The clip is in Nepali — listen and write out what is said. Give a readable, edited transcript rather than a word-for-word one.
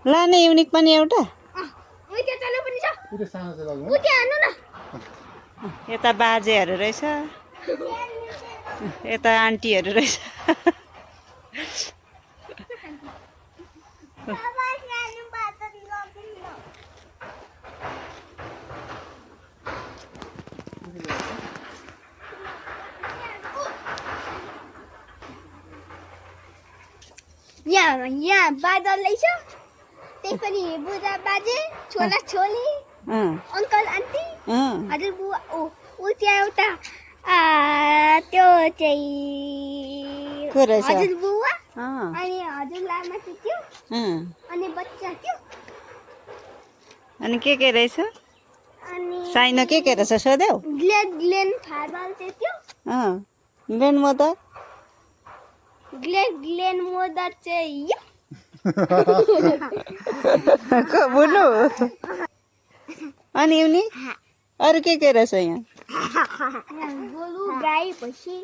लाने युनिक पनि एउटा यता बाजेहरू रहेछ यता आन्टीहरू रहेछ यहाँ बादल रहेछ त्यही पनि बुढा बाजे छोरा छोरी अङ्कल आन्टी हजुरबुवा ऊ त्यहाँ एउटा त्यो चाहिँ हजुरबुवा अनि हजुरलामा थियो अनि बच्चा थियो अनि के रहेछ अनि साइनो के रहेछ सोध्यौ ग्लेन फादर चाहिँ थियो ग्लेन मदर ग्लेन मदर चाहिँ यो बुनु अनि युनिक अरू के रहेछ यहाँ गोरु गाई भैँसी